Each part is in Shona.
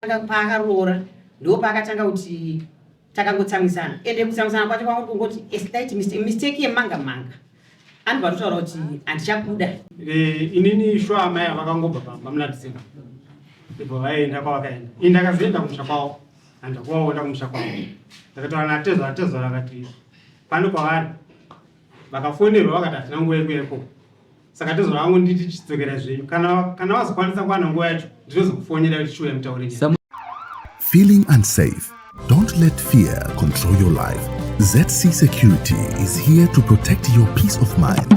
Paakaroora ndo paakatanga kuti takangotsamwisana, ende kutsamwisana kwacho kwangu kungoti a slight mistake, mistake yemanga manga, anobva totaura kuti handichakuda. Inini shuwa amai avakangobva pamba muna December, ndibva vaenda kwavakaenda. Ini ndakazoenda kumusha kwavo, handakuvaona kumusha kwavo. Ndakataura natezvara, tezvara akati pano kwavari vakafonerwa, vakati hatina nguva yekuya ikoko. Saka tezvara vangu nditi chidzokera zvenyu, kana vazokwanisa kuwana nguva yacho ndinozokufonera kuti chiuya mutaure nyaya. Feeling unsafe? Don't let fear control your life. ZC Security is here to protect your peace of mind.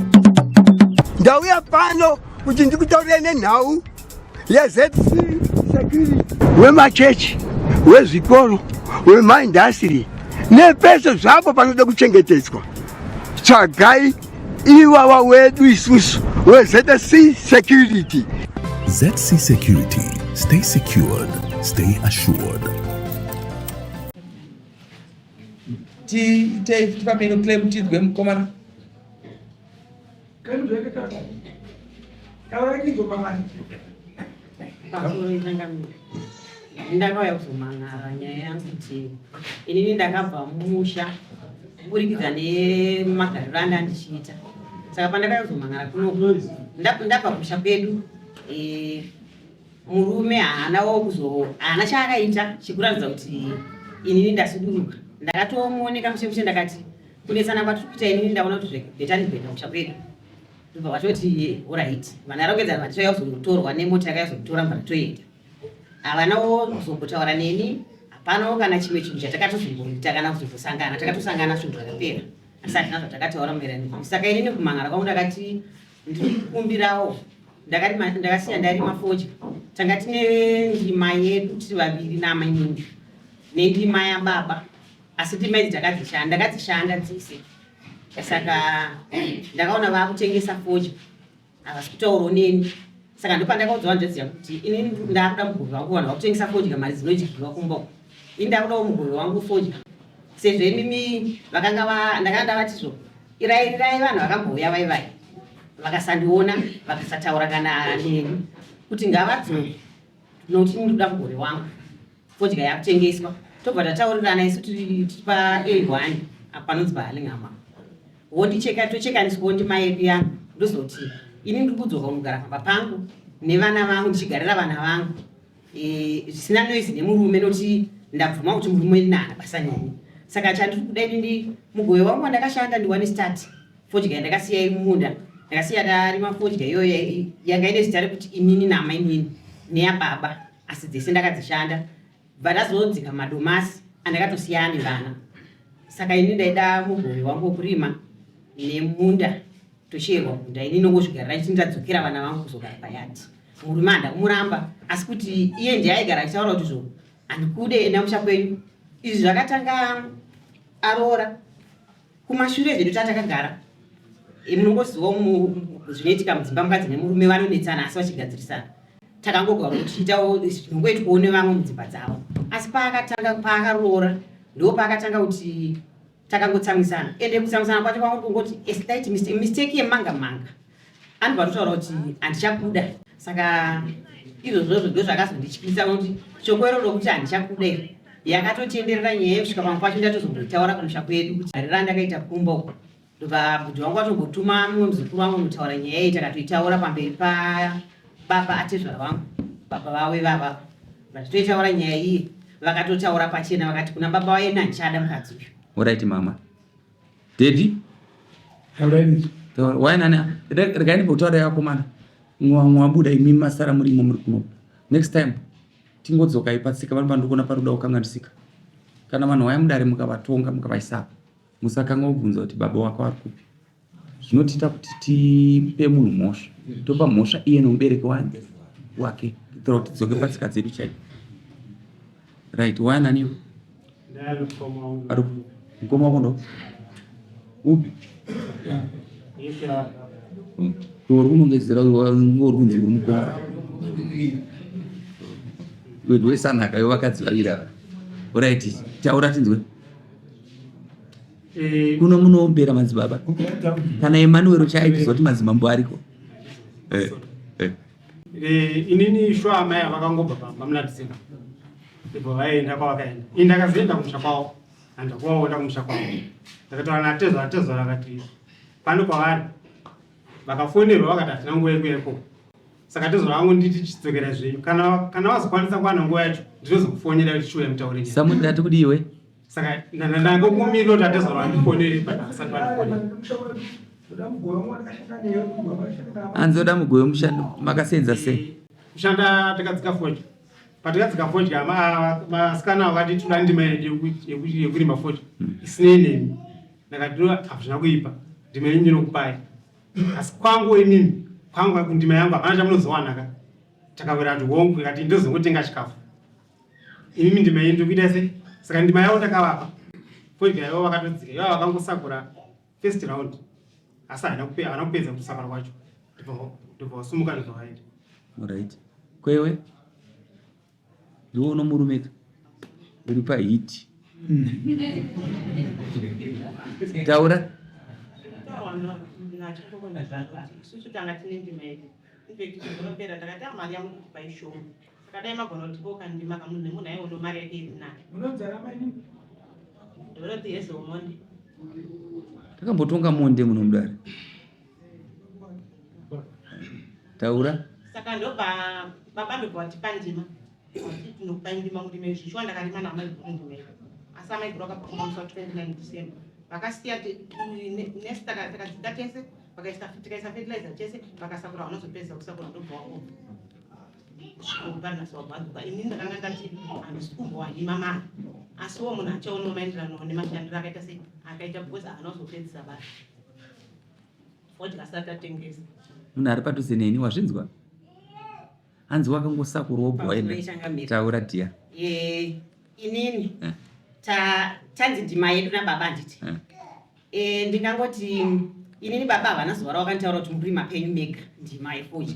Ndauya pano kuti ndikutaurire nenhau yeZC Security, wemachechi, wezvikoro, wemaindastiri nepese zvapo panoda kuchengetedzwa. Tsvagai ivava wedu isusu weZC Security. ZC Security. Stay secured. Stay assured. Tiitei tifambe ino claim tinzwe mukomana. Pamusoro changamire, ndakauya kuzomhan'ara nyaya yangu kuti inini ndakabva mumusha kuburikidza nemagariro anda ndichiita. Saka pandakauya kuzomhan'ara kuno, ndabva kumusha kwedu, murume haanawo kuzo haana chaakaita chekuratidza kuti inini ndasuduruka. Ndakatomuoneka mushe mushe, ndakati kunetsana kwatiri kuita, inini ndaona kuti better ndikuenda kumusha kwedu. Ndobva vatoti alright, vanarongedzana, vatichauya kuzonotorwa nemota yakazomutora, mubva ndatoenda. Havanawo kuzombotaura neni, hapanawo kana chimwe chinhu chatakatozomboita kana kuzombosangana. Takatosangana svondo rakapera, asi hatina zvatakataura maererano. Saka inini kumhan'ara kwangu ndakati ndiri kukumbirawo, ndakasiya ndarima fodya. Tanga tine ndima yedu tiri vaviri naamainini nendima yababa, asi ndima idzi takadzishanda, ndakadzishanda dzese. Saka ndakaona vaakutengesa fodya, havasi kutaurawo neni. Saka ndopandakaudzwa hanzvadzi yangu kuti ini ndakuda mugove wangu. Vanhu vakutengesa fodya, mari dzinodyiwa kumba uko, ini ndakudawo mugove wangu fodya, sezvo imimi vakanga ndakanga ndavatizvo irairirai vanhu vakambouya vaivai vakasandiona, vakasataura kana neni kuti ngavadzoke, nokuti ini ndoda mugove wangu, fodya yakutengeswa. Tobva tataurirana isu tiri pa A1 panonzi paHalingama, wondicheka, tochekaniswawo ndima yedu yangu. Ndozoti ini ndiri kudzoka kunogara pamba pangu nevana vangu, ndichigarira vana vangu zvisina noise nemurume, nokuti ndabvuma kuti murume nana basa neni. Saka chandiri kuda ini mugove wangu wandakashanda ndiwane start. Fodya yandakasiya iri mumunda, ndakasiya ndarima fodya iyoyo, yanga ine zita rekuti inini namainini neyababa, asi dzese ndakadzishanda. Bva ndazodzika madomasi andakatosiyana nevana. Saka ini ndaida mugove wangu wekurima nemunda, tocherwa munda, ini nongozvigarira chiti ndadzokera vana vangu kuzogara payadhi. Murume handa kumuramba, asi kuti iye ndiye aigara achitaura kuti zvo handikude, enda musha kwenyu. Izvi zvakatanga aroora. Kumashure zvedu tatakagara, munongozivawo zvinoitika mudzimba, mukadzi nemurume vanonetsana asi vachigadzirisana. Takangogara tichiitawo zvinongoitwawo nevamwe mudzimba dzavo, asi paakatanga, paakaroora ndo paakatanga kuti takangotsamwisana. Ende kutsamwisana kwacho kwangu kungoti a slight mistake, mistake yemanga manga, anobva totaura kuti handichakuda. Saka izvozvozvo ndo zvakazondityisa, kuti shoko iro rokuti handichakuda iri yakatotenderera nyaya yekusvika pamwe pacho ndatozomboitaura kumusha kwedu kuti rira ndakaita kumba uko. Ndobva bhudhi wangu atombotuma mumwe muzukuru wangu unotaura nyaya iyi. Takatoitaura pamberi pababa atezvara vangu, baba vavo ivava, vachitoitaura nyaya iyi. Vakatotaura pachena, vakati kuna baba vaye, handichada mukadzi uyu. Alright mama. Daddy? Wainani? Regai ndimbotaura yakomana. Mwabuda imi masara murimo muri kuno. Next time tingodzokai patsika vanhu pandikuona pari kuda kukanganisika. Kana vanhu vaya mudare mukavatonga mukavaisa, musakanganwa kubvunza kuti baba wako ari kupi. Zvinotiita kuti tipe munhu mhosva, topa mhosva iye nomubereki wake, kuitira kuti tidzoke patsika dzedu chaidzo. Right, wayananiwo? Ari mukoma wako ndo upi? Uri kunongedzera uri kunzi uri mukoma wedu wesanhaka yevakadzi vaviri ava. Alright, taura tinzwe. Kuno munoombera madzibaba kana Emmanuel chaaitizwa kuti madzimambo ariko. Inini shuwa amai avakangobva pamba muna December. Ndibva vaenda kwavakaenda. Ini ndakazoenda kumusha kwavo. Handakuvaona kumusha kwavo. Ndakataura natezvara, tezvara akati pano kwavari vakafonerwa vakati hatina nguva yekuuya ikoko. Saka tezvara vangu nditi chidzokera zvenyu. Kana kana vazokwanisa kuwana nguva yacho ndinozokufonera kuti chiuya mutaure nyaya. Samuti ndati kudii iwe? Saka ndangokumirira kuti atezvara vandifonere but vasati vandifonera. Hanzi oda mugove mushando makasenza sei? Kushanda takadzika fodya. Patakadzika fodya vasikana vakati toda ndima yedu yekurima fodya isinei nemi. Ndakati hazvina kuipa ndima yenyu ndinokupai. Asi kwangu imimi kwangu kundima yangu hapana chamunozowana ka. Takawira kuti hongu ikati ndozongotenga chikafu. Imimi ndima yenyu ndikuita sei? Saka ndima yavo ndakavapa. Fodya yavo vakatodzika. Ivo vakangosakura first round asi haana kupedza kusakura kwacho ndobva wasumuka ndobva waenda. Alright. Kwewe ndiwe unomurume ka uri pahiti taura. Isusu tanga tine ndima yedu. Infact zvinopera takati ah, mari yangu kupa ishoma. Saka dai magona kutipawo kandima kamunhu nemunhu aiona mari yake iri nani. Munonzara mainini? Dorothy Hazel Monde. Takambotonga monde muno mudare. Taura. Saka ndobva baba ndobva vatipa ndima. Vati tinokupai ndima murime izvi. Shuwa ndakarima naamaiguru ndima iyo. Asi amaiguru vakabva musi wa 29 December. Vakasiya nesi takadzika tese vakaisa tikaisa fertilizer tese vakasakura vanozopedza kusakura ndobva waoma. Ini ndakanga ndati handisi kumbowanima mari asiwo munhu achaonawo maenderano nemashandiro akaita sei akaita because haana kuzopedzisa basa fodya asati atengesa. Munhu ari padhuze neni wazvinzwa? Hanzi wakangosakura wobva waenda. Taura dear. Inini tanzi ndima yedu nababa handiti? Ndingangoti inini baba havana zuva ravakanditaura kuti murima penyu mega ndima yefodya.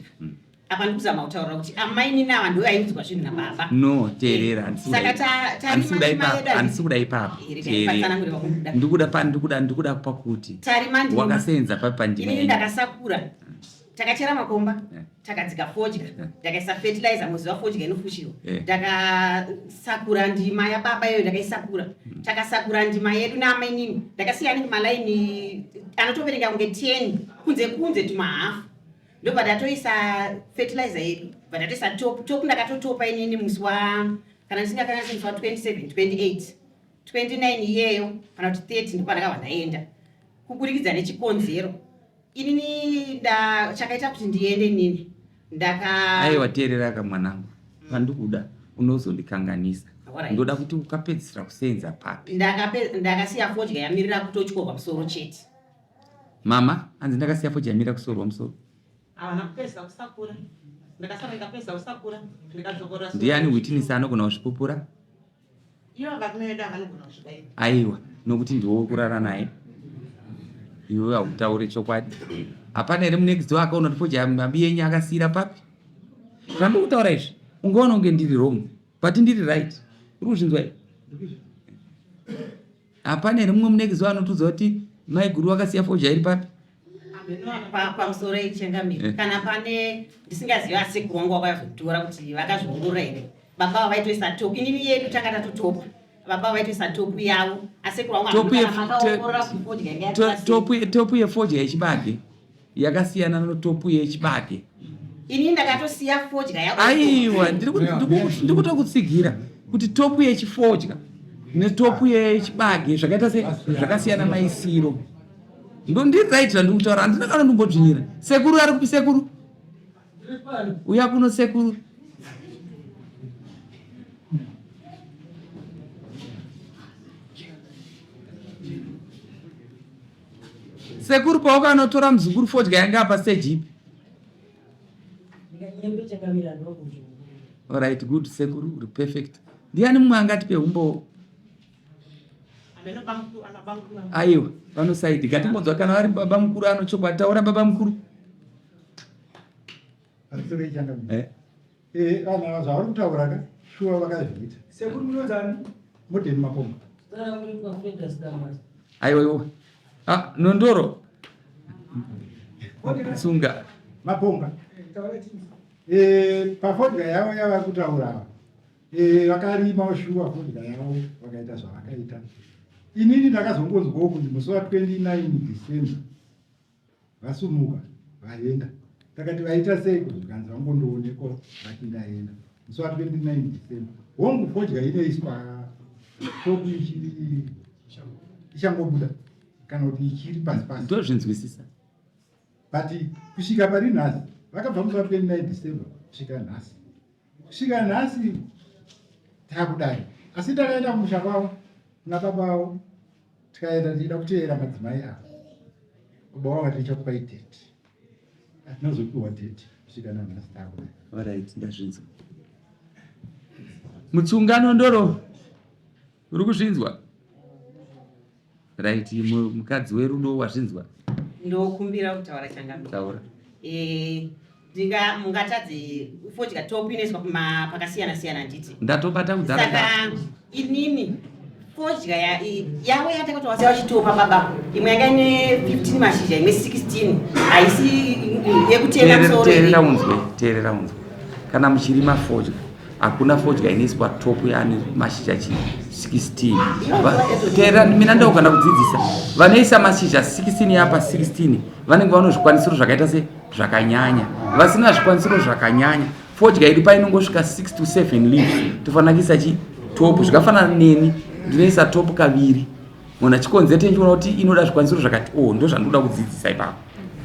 Apa ndikuzama kutaura kuti amainini ava ndivo vaiudzwa zvinhu nababa. No, teerera, handisi Saka handisi tarima kuda ndima ipapo, yedu handisi kuda ipapo. Here, Teerera. patsanangure vakuda. Ndikuda pa ndikuda ndikuda pakuti Tarima ndima. wakasenza papi pandima Inini yenyu? ndakasakura. Takachera makomba, takadzika fodya, ndakaisa fertilizer, muziva fodya inofushirwa. Ndakasakura ndima yababa iyoyo ndakaisakura. Takasakura ndima yedu naamainini. Ndakasiya anenge malaini anotoverenga kunge 10 kunze kunze tumahafu. Ndobva ndatoisa fertilizer yedu, bva ndatoisa top. Top ndakatotopa inini musi wa kana ndisingakanganisi musi wa 27, 28, 29 iyeyo kana kuti 30 ndipo pandakabva ndaenda. Kuburikidza nechikonzero. Inini nda chakaita kuti ndiende inini ndaka Aiwa teerera ka mwanangu. Pandikuda unozondikanganisa. Alright. Ndoda kuti ukapedzisira kusenza papi. Ndakasiya fodya yamirira kutotyorwa musoro chete. Mama, hanzi ndakasiya fodya yamirira kusorwa musoro. Havana kupedza kusakura. Ndakasara ndikapedza kusakura ndikadzokorora. Ndiani witness anogona kuzvipupura? Ivo varume vedu havanogona kuzvidaira. Aiwa, nokuti ndiwe wekurara naye. Iwe hautaure chokwadi. Hapana here munext door akaona kuti fodya mabi yenyu akasiira papi? Zvandiri kutaura izvi, ungaona kunge ndiri wrong, but ndiri right. Uri kuzvinzwa here? Hapana here mumwe munext door anotiudza kuti maiguru vakasiya fodya iri papi? Pamusoro ichangamire. Kana pane ndisingazivi asekuru wangu wakazotora kuti vakazviongorora here. Baba ava vaitoisa top. Inini yedu tanga tatotopa. Baba vaitoisa top yavo. Asekuru wangu Top makaongorora kuti fodya yanga yatora sei. Top yefodya yechibage yakasiyana netopu yechibage. Inini ndakatosiya fodya yako. Aiwa, ndiri kutokutsigira kuti topu yechifodya netopu yechibage zvakaita se zvakasiyana maisiro. Ndo ndiri right zvandiri kutaura, handina kana ndimbodzvinyira. Sekuru ari kupi sekuru? Uya kuno sekuru. Sekuru paukanotora muzukuru fodya yanga apa stage ipi? Alright, good sekuru, uri perfect. Ndiani mumwe angatipe humbowo? Aiwa, vanosaidi. Ngatimbonzwa kana vari baba mukuru anochokwadi. Taura baba mukuru. Vanhu ava zvavari kutaura ka shuwa vakazviita. Sekuru munonzani? Modern Makomba. Aiwa iwo. Ah, Nondoro. Tsunga. Makomba. Pafodya yavo yavari kutaura ava. Eh, vakarima shuwa fodya yavo vakaita zvavakaita. Inini ndakazongonzwawo kuti musi wa 29 December vasumuka vaenda. Takati vaita sei zvikanzi vangondoonekwa vati ndaenda musi wa 29 December. Hongu fodya inoiswa topu ichiri ichangobuda kana kuti ichiri pasi pasi. Ndozvinzwisisa. But kusvika pari nhasi vakabva musi wa 29 December kusvika nhasi. Kusvika nhasi takudai asi takaenda kumusha kwavo kuna baba vavo tikaenda tichida kuteera madzimai ava baba vavo vati tichakupai date atinozopiwa date kusvika nanhasi takudai. Alright, ndazvinzwa. Mutsungano ndoro uri kuzvinzwa? Right, mukadzi werudo wazvinzwa? Ndokumbira kutaura changamire. Taura. Eh, ndinga mungatadze fodya top inoiswa pakasiyana siyana handiti? Ndatobata kudhara. Saka inini fodya yavo yatakati wasiya vachitopa baba imwe yanga ine 15 mashizha imwe 16 haisi yekutema musoro. Teerera unzwe, teerera unzwe. Kana muchirima fodya hakuna fodya inoiswa top yaani mashizha chi 16. Teerera mina ndokana kudzidzisa. Vanoisa mashizha 16 yapa 16 vanenge vano zvikwanisiro zvakaita se zvakanyanya. Vasina zvikwanisiro zvakanyanya fodya yedu painongosvika 6 to 7 leaves tofanira kuisa chi top. Zvikafanana neni ndinoisa top kaviri. Mona chikonzero tenchiona kuti inoda zvikwanisiro zvakati oh, ndo zvandinoda kudzidzisa ipapo.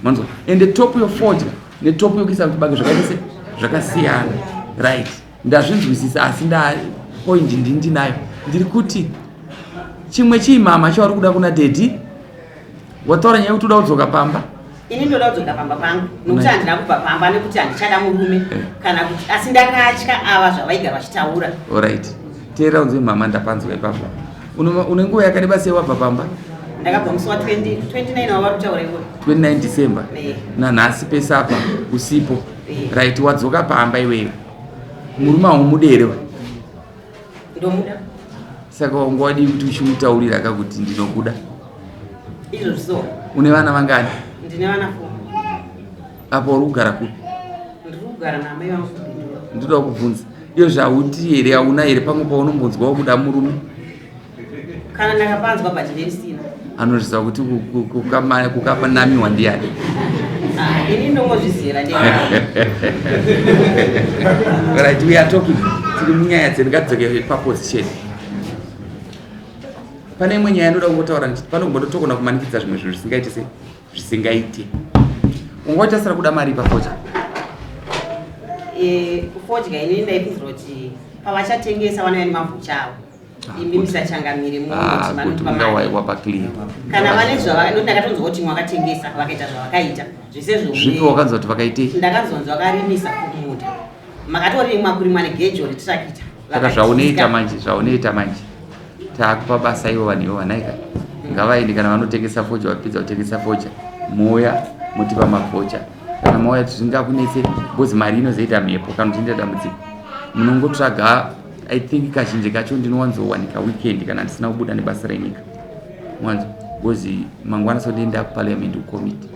Manzwa? Ende top yofodya netop yokuisa chibage zvakaita se zvakasiyana. Right. Ndazvinzwisisa asi nda point ndinayo. Ndiri kuti chimwe chiimama chauri kuda kuna daddy wataura nyaya yekuti uda kudzoka pamba. Ini ndoda kudzoka pamba pangu nokuti handina kubva pamba nekuti handichada murume kana kuti asi ndakatya ava zvavaigara vachitaura. Alright. Teerera unzwe mama ndapanzwa ipapo. Une nguva yakareba sei wabva pamba? Ndakabva musi wa 29 wavari kutaura iwe. 29 December. Nanhasi pese apa usipo. Right, wadzoka pamba iwewe. Murume haumude here? Ndomuda. Saka wanga wadii kuti uchimutaurira ka kuti ndinokuda? Izvozvo so. Une vana vangani? Ndine vana 4. Apa uri kugara kupi? Ndiri kugara naamai vangu kuBindura. Ndinoda kubvunza. Iyo zvauti here hauna here pamwe paunombonzwawo kuda murume? Kana ndakapanzwa but ndisina. Anozviziva kuti kukanamiwa ndiani? Ini ndongozvizivira ndega. Right, we are talking. Tiri munyaya dzedu ngatidzoke paposition. Pane imwe nyaya ndoda kungotaura ndichiti panombotokona kumanikidza zvimwe zvinhu zvisingaite sei zvisingaite. Unga uchasara kuda mari pafodya? Kufodya inini ndaifungira kuti pavachatengesa vanouya nemavhucha avo. Imi musachangamire munoti vanotipa mari. Wapa clear. Kana vane zvava noti ndakatonzwa kuti mwakatengesa vakaita zvavakaita zvese zvo. Zvipi wakanzwa kuti vakaitei? Ndakanzwa vakarimisa kumunda. Makatorimwa kurimwa negejo retrakita. Saka zvaunoita manje, zvaunoita manje. Takupa basa ivo vanhu ivo vanaika. Ngavaende kana vanotengesa fodya vapedza kutengesa fodya. Mouya motipa mavhocha. Kana mauya zvingakunetse because mari inozoita mhepo kana kuti inoita dambudziko. Munongotsvaga I think kazhinji kacho ndinowanzowanika weekend kana ndisina kubuda nebasa renyika. Mwanzo because mangwana so ndienda kuparliament kucommittee.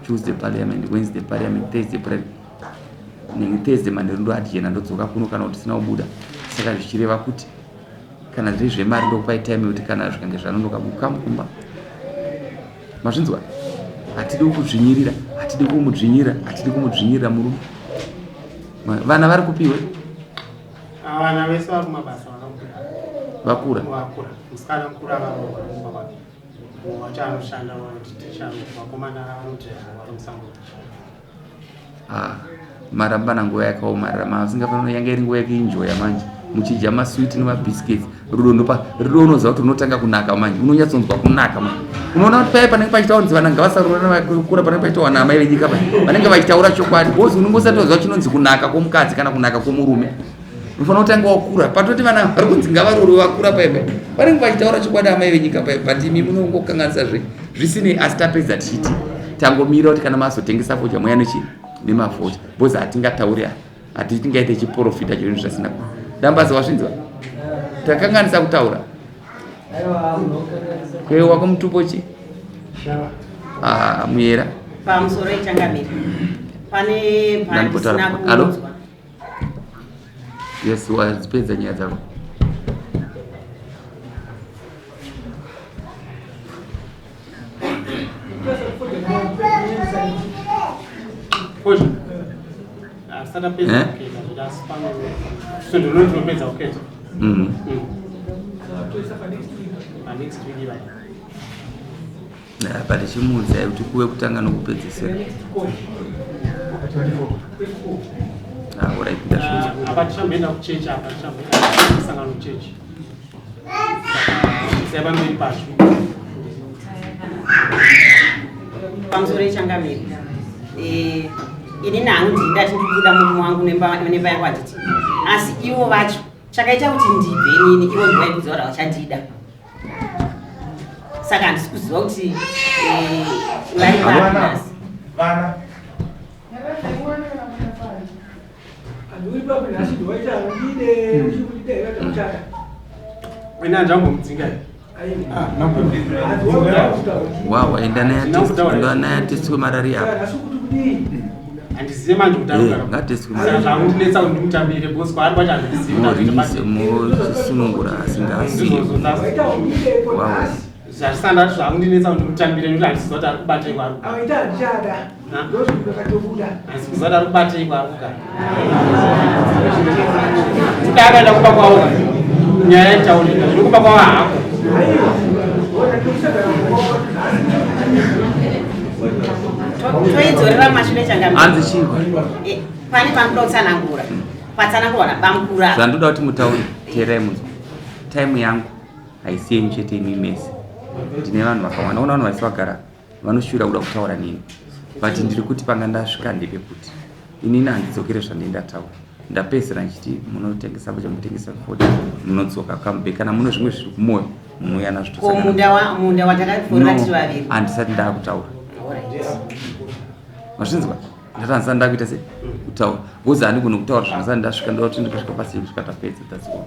Tuesday parliament, Wednesday parliament, Thursday parliament. Nenge Thursday manheru ndoadjena ndodzoka kuno kana kuti ndisina kubuda. Saka zvichireva kuti kana zviri zvemari ndokupai time yekuti kana zvikange zvanonoka mukamukumba. Mazvinzwa? Hatidi kukudzvinyirira, hatidi kumudzvinyirira, hatidi kumudzvinyirira murume. Vana vari kupiwe? Vana vese vari kumabasa vakakura. Vakura? Vakura. Musikana mukuru akaroorwa kumba kwake. Wacho anoshanda vanoti ticha, vakomana vanoti vari musango. Marambana nguva yakaomarara masingafanira yanga iri nguva yekuenjoya manje muchidya maswiti nemabiscuits. Rudo ndopa rudo unoziva kuti runotanga kunaka manje, unonyatsonzwa kunaka manje. Unoona kuti paya panenge pachitaura kunzi vana ngavasaroorana vakura, panenge pachitaura vana amai venyika paya vanenge vachitaura chokwadi because unenge usati waziva chinonzi kunaka kwomukadzi kana kunaka kwomurume. Unofanira kutanga wakura. Patoti vana vari kunzi ngavaroorwe vakura paya paya vanenge vachitaura chokwadi amai venyika paya, but imi munongokanganisa zve zvisinei. Asi tapedza tichiti tangomira kuti kana mazotengesa fodya mouya nechi nemafodya because hatingatauri hati tingaite chiprofita chinhu zvisina. Dambazi wazvinzwa? Takanganisa kutaura. Kwewe wako mutupo chi? Muyera. Pamusoro ichangamire. Pane pandisina Alo? kunzwa. Yes, wadzipedza nyaya dzako. Eh? But chimuudzai kuti kuve kutanga nokupedzisira. Ah, alright, ndazvinzwa. Apa tichamboenda kuchechi, apa tichamboenda kusangano kuchechi. Saka pamberi pacho. Pamusoro yechangamire, inini hangu ndini ndati ndikubuda murume wangu nemba yangu, handiti? Asi ivo vacho chakaita kuti ndibve inini, ivo ndivaikuziva kuti havachandida, saka handisi kuziva kuti vari papi nhasi. Vana. Ina ndambomudzinga. Wawa, enda naye atest, enda naye atestwe marariya apa. Handizive manje kuti Eh, arikugara. ngatestwe Saka marariya. zvakundinetsa kuti ndimutambire because kwaari kwacho handizivi kuti Morilise, arikuita mosunungura asingasiye. Ndizvozvo. Wawa. Zvazvisanda zvakundinetsa kuti ndimutambire nekuti handiziva kuti ari kubatei kwaari kugara. Handisi kuziva kuti ari kubatei kwaari kugara. Kuti akaenda kumba kwavo ka, nyaya itaurika, zviri kumba kwavo hako. Toidzorera mashure, changamire. Hanzi chii? Pane panoda kutsanangura, patsanangurwa nabamukuru apa. Zvandoda kuti mutaure, teerai munzwa. Time yangu haisi yenyu chete imi mese. Ndine vanhu vakawanda, ona vanhu vasi vagara vanoshuvira kuda kutaura neni. But ndiri kuti panga ndasvika ndepekuti inini handidzokere zvandii ndataura. Ndapedzisira ndichiti munotengesa vocha, munotengesa fodya, munodzoka come back kana mune zvimwe zviri kumwoyo munouya nazvo Ko tosangana. munda watakaforera No, tiri vaviri? handisati ndaakutaura. Alright. Mazvinzwa? Ndati handisati ndakuita sei kutaura because handigoni kutaura zvandisati ndasvika. Ndoda kuti ndikasvika pasi kusvika tapedza, that's all.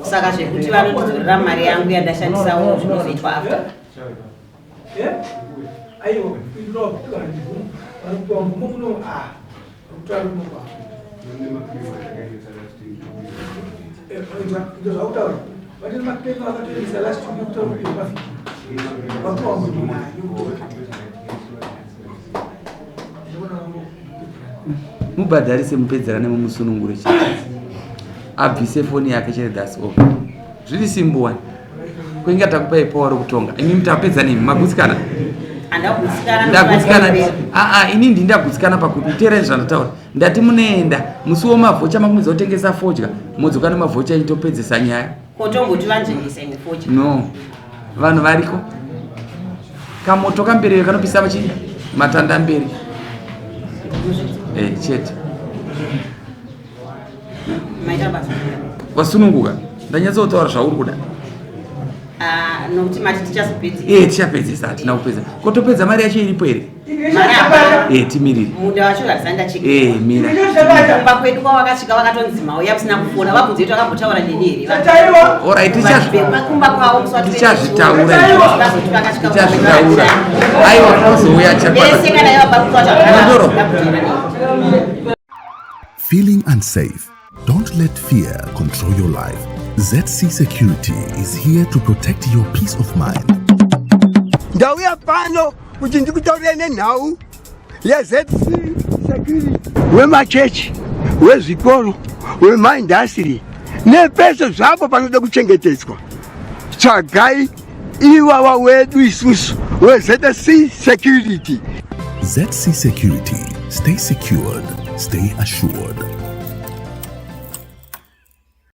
Saka zvekuti vanondidzorera mari yangu yandashandisawo zvinozoitwa after. Aiwa, vanopiwa mvumo kuno, kutaura kuno. Zvakutaura vatiri mapepa vakatoendesa last week kutaura kuti pafiki vapiwa mvumo. Mubhadharise, mupedzerane, mumusunungure chete, abvise foni yake chete, that's all. Zviri simple wani. Kwenge takupai power rokutonga, imi mutapedza nemi magutsikana. Handagutsikana. Ndagutsikana. Aa, ini ndi ndagutsikana pakuti teerei zvandataura. Ndati munoenda musi wemavhocha, makumedza kutengesa fodya, modzoka nemavhocha enyu, topedzesa nyaya. Kotomboti vanzvengesa imwe fodya? No, vanhu variko, kamoto kamberere kanopisa vachi matanda mberi. Chete. Maita basa. Wasununguka, ndanyatsotaura zvauri kuda. Ah, nokuti mati tichazopedzisa. Tichapedzisa, hatina kupedza. Kotopedza mari yacho iripo here? Mari hapana. Timirire. Munda wacho handisati ndacheka. Mira. Kumba kwedu kwavakasvika vakatonzi mauya musina kufona, vabvunze kuti vakambotaura neni here. Alright, Kumba kwavo musi wa Tichazvitaura. Vazoti vakasvika. Tichazvitaura. Aiwa, kuzouya. Vese kana iva Mondoro. bakutaura. Feeling unsafe? Don't let fear control your life. ZC Security is here to protect your peace of mind. Ndauya pano kuti ndikutaurire nenhau yeZC Security wemachechi, wezvikoro, wemaindastry nepese zvapo panoda kuchengetedzwa. Tsvagai ivava wedu isusu weZC Security. ZC Security. Stay secured, stay assured.